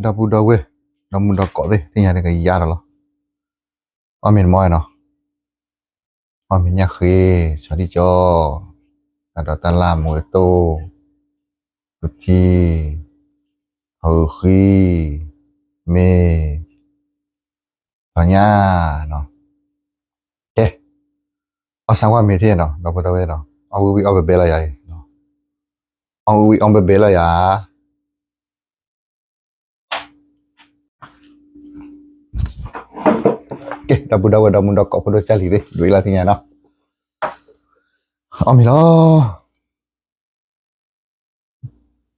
ဒီပုၢ်ဒီဝဲၢ်, ဒီမုၢ်ဒီကိးသ့ၣ် သ့ၣ်ညါတကယၤဒီးလီၤ. အီၣ်မ့ၤတမီၢ်နီၤ, အီၣ်မ့ၤညၣ်ဃ့, ဆီဒံၣ်ကၠီ, တၢ်ဒိးတၢ်လၢ် မူးတိၢ်, သူထံ, ဖီအုးဃံ, မ့ၤ, ဖီညၣ်နီၤ. ကဲ, အီၣ်ဆၣ်ဝါမ့ၤသ့ၣ်နီၤ, ဒီပုၢ်ဒီဝဲၢ်နီၤ, အီၣ်ဝံၣ်ဝံၣ်အီၣ်ဘဲဘဲလီၤယၤ, အီၣ်ဝံၣ်ဝံၣ်အီၣ်ဘဲဘဲလီၤယၤ. ကဲ, ဒီပုၢ်ဒီဝဲၢ် ဒီမုၢ်ဒီကိး ဖိဒိၣ်ကၢ်လံၤသ့ၣ် ဒိၣ်အံၤလၢသ့ၣ်ညါနီၤ, အီၣ်မ့ၤလီၤ. ဒီပုၢ်ဒီဝဲ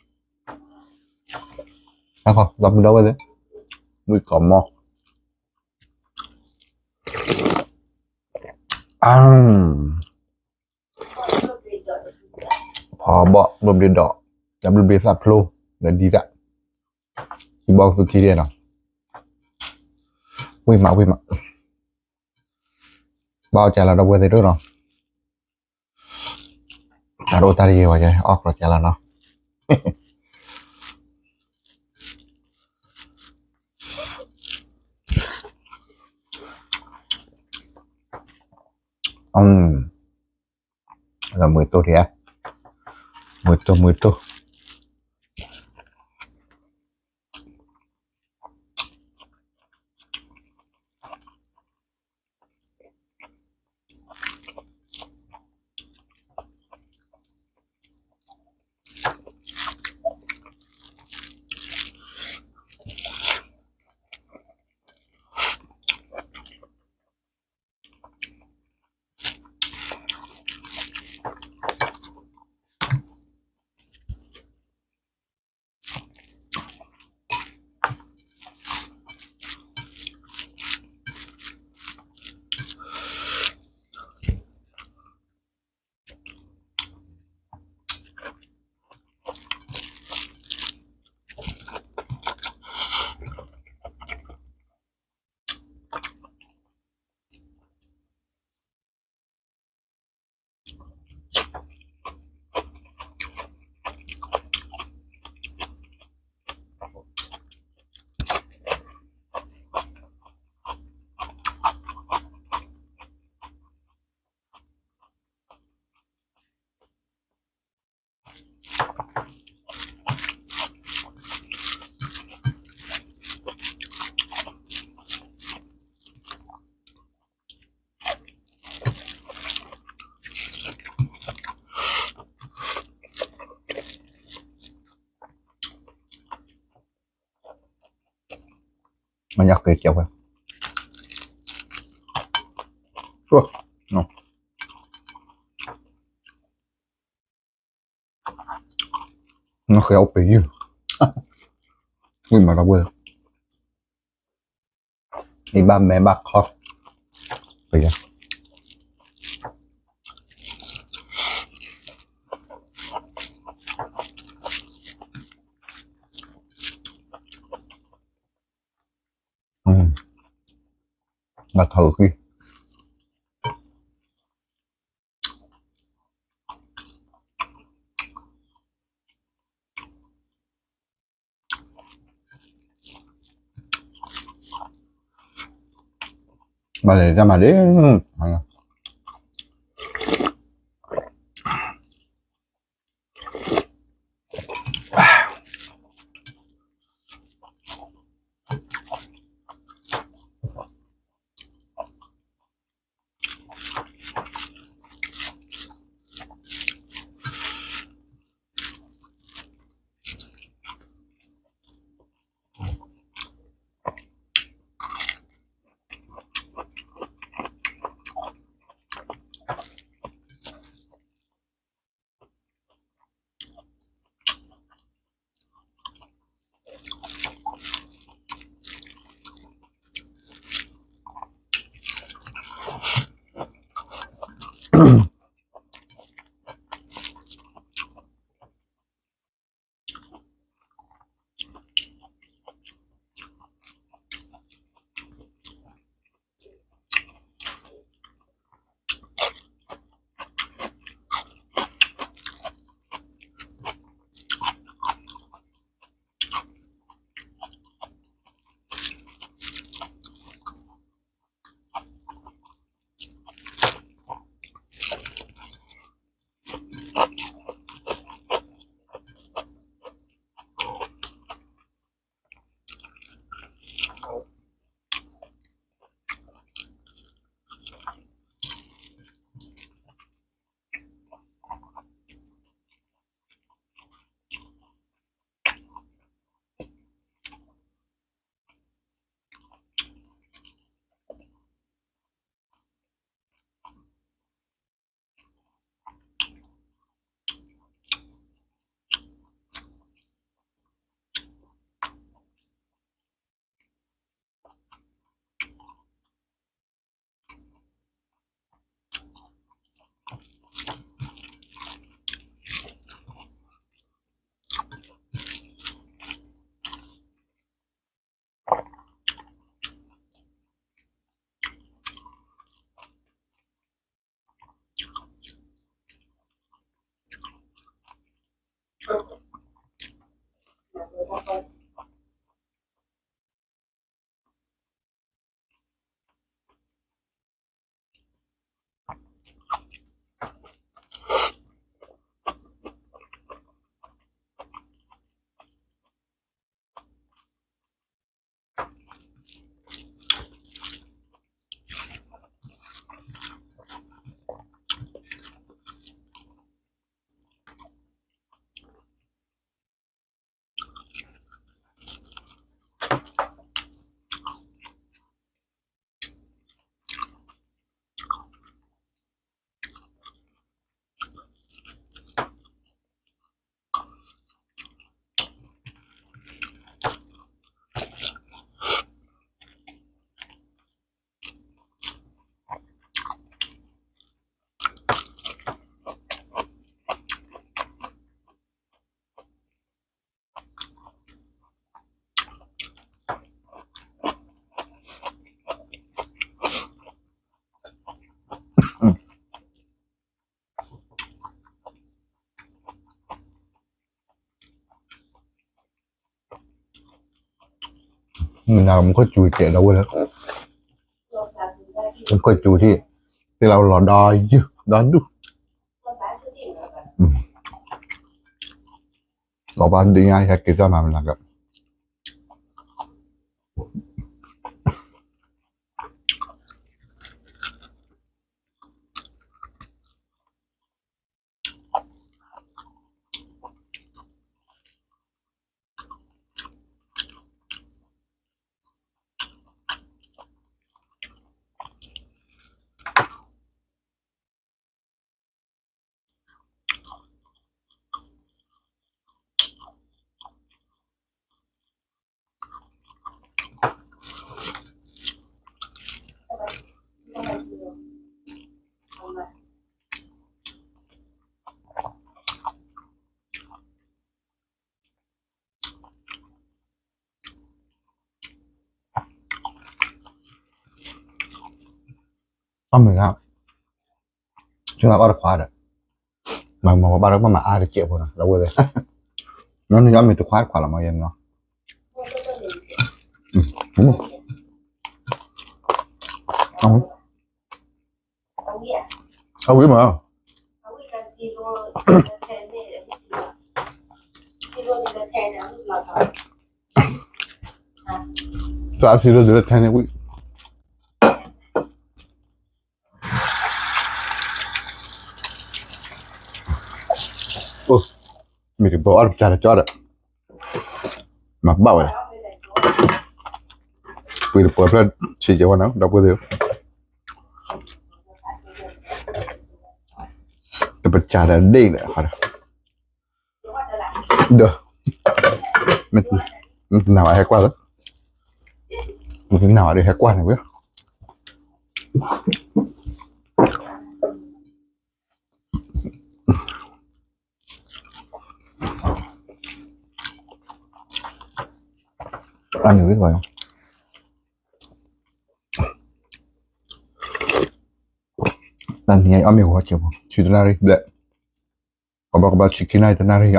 ၢ်သ့ၣ်, ဝံၣ်ကီးမီၢ်, ဖီဘီၣ်ဘျ့ဘျ့ဒီး, တၢ်ဘျ့ဘျ့သၣ်ဖျိ, ဒီးဒ်သၣ်, ထံဘီၣ်သူထံဒဲးနီၤ, ဝံၣ်မးဝံၣ်မး, ဘၣ်အီၣ်ကလီၤဒီပုၢ်ဝဲၢ်သ့ၣ်ဒိၣ်နီၤ, တၢ်ဒိၣ်တၢ်တယံၤဝဲ, အီၣ်ကျီၤကလီၤနီၤ. မူးတိၢ်ဒံးဧါ, မူးတိၢ် မူးတိၢ်. မညါက့ၤကဲဝဲ, နဃဲအိၣ်ပယုၢ်, ဝံၣ်မးဒီပုၢ်ဝဲၢ်, အံၤဘၣ်မဲဘၣ်ခီ, ပယါ. Latha hui. Male ta male. နမူခိၣ်စူၤကဲးဒီးဝဲလၢ မူခိၣ်စူၤထံၣ် သ့ၣ်လီၤလီၤဒီးယုၢ်ဒီးဒူၣ် လီၤဘၣ်ဒုးညါ ဟဲက့ၤသၣ်မၤမနၤက အီၣ်မ့ၤဂၤ ဆိကမိၣ်အီၣ်တခွါဒီး မၤမၤဘၣ်ဒီး ပမၤအါတကဲးဖိနီၤ ဒီးဝဲသ့ၣ် နီၢ်နုၢ်အီၣ်မ့ၤတခွါတခွါလီၤမးယဲနီၤ အဝံၤမး တၢ်အစံးလိဒုးလၢထဲန့ၣ်ဝံၤ မ့ၢ်တဘီအီၣ်တပစၢ်တကၠီဒီး မၤဘၣ်ဝဲ ပှ့ၤတပှဲၤဖျၢၣ်ဆံးကဲဝဲနီၤ ဒီပုၢ်ဝဲၢ်သ့ၣ်ဧၢ တပစၢ်ဒီးဒ့ၣ်ဒီး ဒီး မ့ၢ်တနာ်ဘၣ်ဟဲကွၢ်လၢ မ့ၢ်တနာ်ဘၣ်ဒီးဟဲကွၢ်န့ၣ်ဝဲ အန့ၣ်ဝဲ တနံၤအံၤအီၣ်မ့ၤဂီၤကဲးဖိ ဆံတနၣ်ရံၣ်ဘျဲၣ် ကဘီကဘီဆံခံနၣ်ရံၣ်တနၣ်ရံၣ်အီၣ် ဝ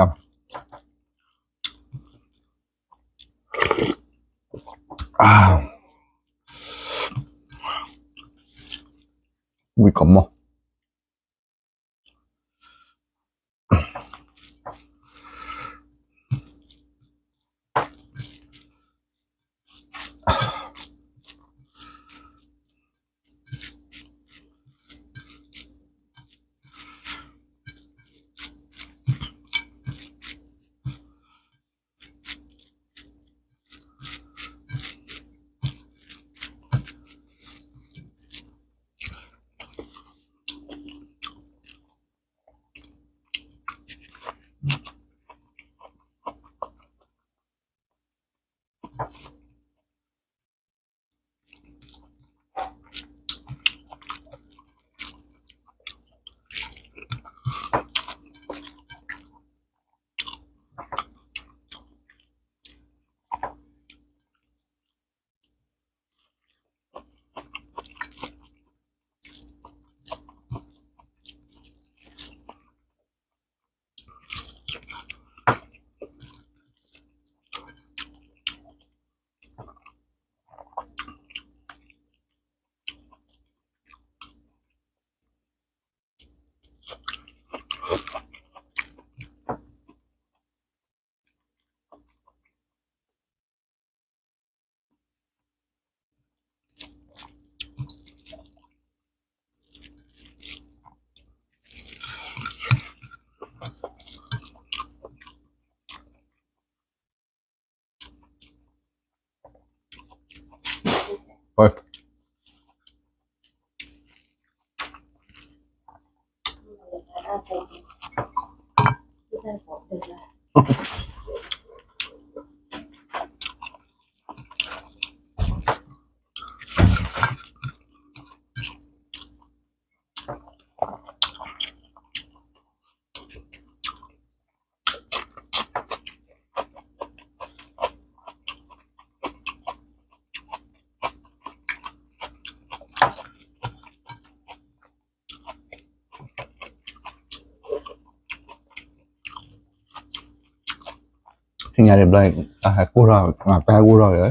ံၤကမီၤသ့ၣ်ညါဒံးဘျီ အဟဲကိၢ်ထီၣ် ပဟဲကိၢ်ထီၣ်က့ၤ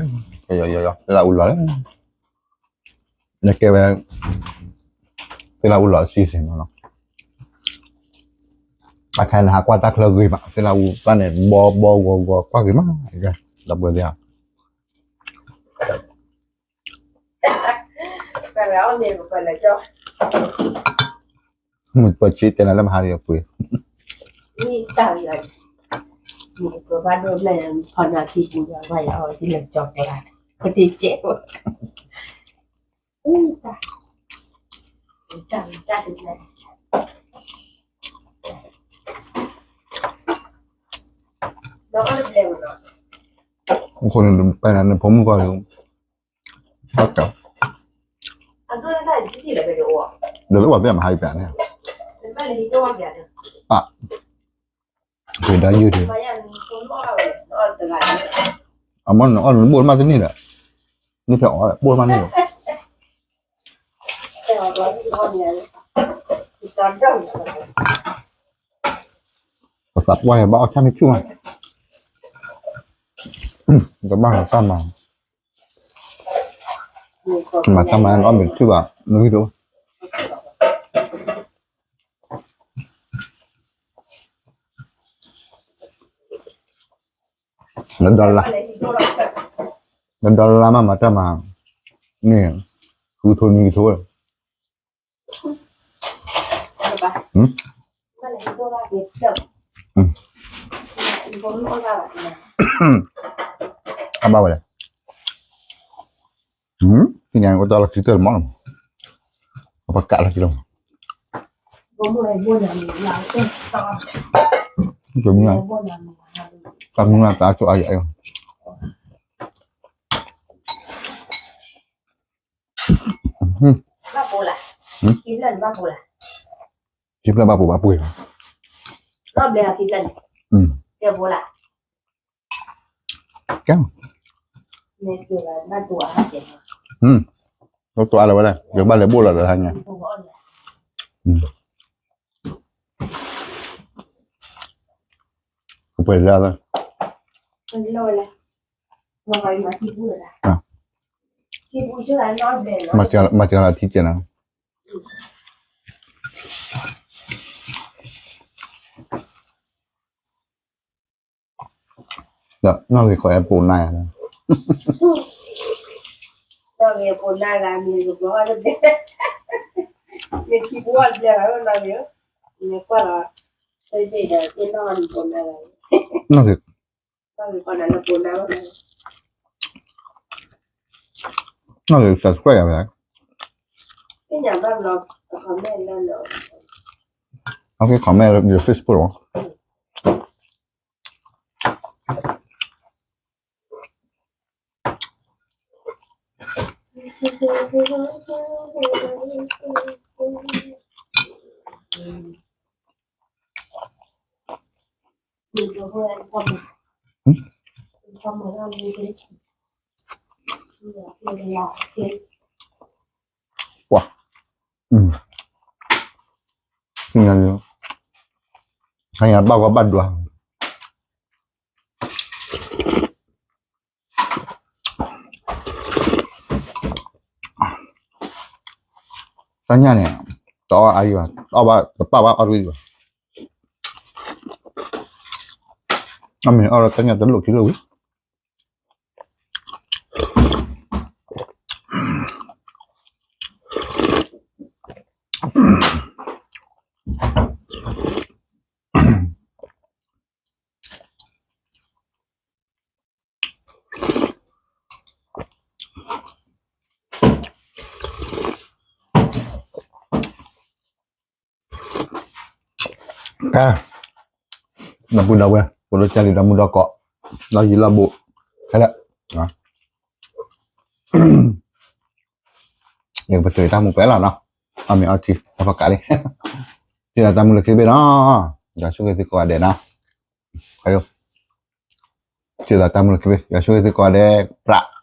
ယီယီယီ သ့ၣ်လၣ်အူလီၤလၢ နကဲဝဲ သ့ၣ်လၣ်အူလီၤ season မးနီၤ. အခဲန့ၣ်ဟးကွၢ်တၢ်ချၢဂ့ၤမး သ့ၣ်လၣ်အူဘၣ်န့ၣ် ဘီဘီဂီၤဂီၤကွၢ်ဂ့ၤမး ဒီပုၢ်ဝဲၢ်သ့ၣ်ဧၢ. မုၢ်ပၢဆံတဲနၤလၢမဟါဒီးပှ့ၤ အဃိန့ၣ် ပနၤနဖိမုၣ်ကီၢ်လၢ ဘၣ်ကး ဒီးလၢပှၤသ့ၣ်မဟါအံၤပျးန့ၣ် အ ကဒါယုၢ်ဒီး အမ့ၢ်နအီၣ်နဘိၣ်မးတန့ၢ်ဒီး န့ၢ်ဖဲအီၣ်ဘိၣ်မးန့ၢ်ဒီး ပသးပှၢ်ယဘၣ်အီၣ်ဆၣ်မ့ၢ်ဆူၣ်မး ကဘၣ်လီၤတၢ်မၤ မၤတၢ်မၤအီၣ်မ့ၢ်ဆူၣ်ဘၣ် နဂံၢ်တအိၣ် လၢ dollar လၢ dollar မးမၤတၢ်မၤ န့ၣ် ဃုထိနွံကထိ အဘၣ်ဝဲလဲၣ် သ့ၣ်ညါန့ၣ် အိၣ်တၢ်လီၢ်ခံတၢၢ်တမီၢ်လီၤမး အပကးလီၤခံလီၤမး တမံၤ တၢ်ဆိအယၤအံၤ ခံဖျၢၣ်ဘၣ်ပူၤဘၣ်ပှ့ၤ ကဲ လၢတူၢ်အါလၢၤဝဲဒၣ် ယကဘၣ်လဲၤဘိၣ်လီၤဒီးဟါညါ ကပှဲၤလၢ မၤစှၤလီၤထံကဲနၤ ဒီးနီၣ်ဂ့ၤကီးအဲၣ်ပိာ်နါယၤလီၤ နီၣ်ဂ့ၤ နီၣ်ဂ့ၤ subscribe ယၤဝဲ နီၣ်ဂ့ၤ comment လၢ Facebook လီၤ ပှၤ ခါညါ ခါညါဘၣ်ကီဘၣ်ဒွး တၢ်ညၣ်န့ၣ် တအီၣ်အါယံၤဘၣ် တအီၣ်ဘၣ်တပၣ်ဘၣ်အီၣ်တဝံၣ်ယံၤဘၣ် အမ့ၢ်အီၣ်ဒီးတၢ်ညၣ်တလိၣ်ခံလိၣ်ဝံၤ ကဲ ဒီပုၢ်ဒီဝဲၢ် ပဒိၣ်ကၢ်လံၤဒီမုၢ်ဒီကီး လီၢ်ယံၤလီၢ်ဘူး ခဲလၢာ် ယကပတုာ်တၢ်မူပှဲၤလီၤနီၤ အီၣ်မ့ၤအီထံ အဖီကးလံ စံးသးတၢ်မူလၢခံတဘ့ၣ်နီၤ ယွၤဆိၣ်ဂ့ၤသုကိးဂၤဒဲးနီၤ စံးသးတၢ်မူလၢခံတဘ့ၣ် ယွၤဆိၣ်ဂ့ၤသုကိးဂၤဒဲး ပြး